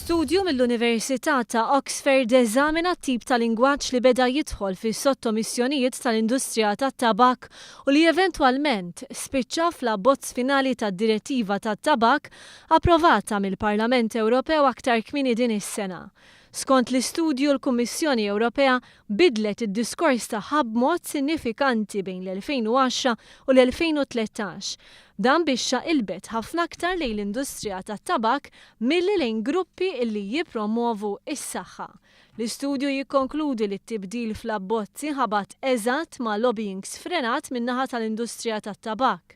Studju mill-Università ta' Oxford eżamina t-tip ta' lingwaġġ li beda jidħol fis-sottomissjonijiet tal-industrija tat-tabakk u li eventwalment spiċċa fl-abbozz finali tad-Direttiva tat-Tabakk approvata mill-Parlament Ewropew aktar kmieni din is-sena. Skont l-istudju l-Kummissjoni Ewropea bidlet id-diskors tagħha b'mod sinnifikanti bejn l-2010 u l-2013. Dan biex xaqilbet ħafna aktar lejn l-industrija tat-tabakk milli lejn gruppi illi jippromwovu s-saħħa. L-istudju jikkonkludi li t-tibdil fl-abbozzi ħabat eżatt ma' lobbying sfrenat min-naħa tal-industrija tat-tabakk.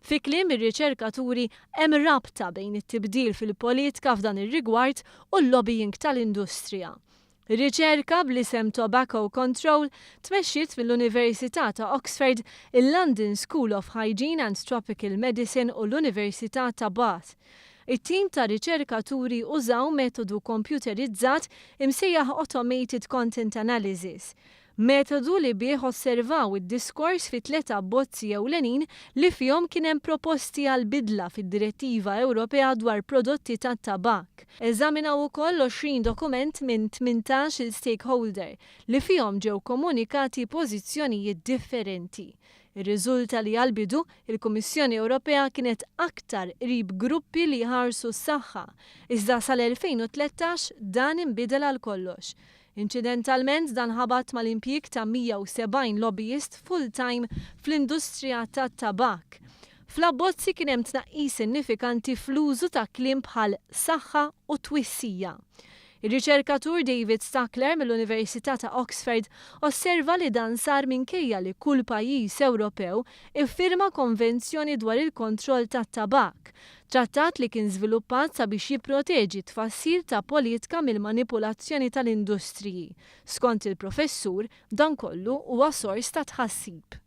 Fi kliem ir-riċerkaturi hemm rabta bejn it-tibdil fil-politka f'dan ir-rigward u l-lobbying tal-industrija. Ir-riċerka bl-isem Tobacco Control tmexxiet mill-Università ta' Oxford, il-London School of Hygiene and Tropical Medicine u l-Università ta' Bath. It-tim ta' riċerkaturi użaw metodu kompjuterizzat imsejjaħ Automated Content Analysis. Metodu li bih osservaw id-diskors fi tliet abbozzi ewlenin li fihom kien hemm proposti għal bidla fid-Direttiva Ewropea dwar Prodotti tat-Tabakk. Eżaminaw ukoll 20 dokument minn 18-il stakeholder li fihom ġew komunikati pożizzjonijiet differenti. Irriżulta li għall-bidu, il-Kummissjoni Ewropea kienet aktar qrib gruppi li jħarsu s-saħħa, iżda sal-2013 dan inbidel għal kollox. Inċidentalment dan ħabat mal-impjieg ta' 170 lobbyist full-time fl-industrija tat-tabakk. Fl-abbozzi kien hemm tnaqqis sinifikanti fl-użu ta' kliem bħal saħħa u twissija. Ir-riċerkatur David Stuckler mill-Università ta' Oxford osserva li dan sar minkejja li kull pajjiż Ewropew iffirma konvenzjoni dwar il-kontroll tat-tabakk, trattat li kien żviluppat sabiex jipproteġi t-tfassil ta' politika mill-manipulazzjoni tal-industriji. Skont il-professur, dan kollu huwa sors ta' tħassib.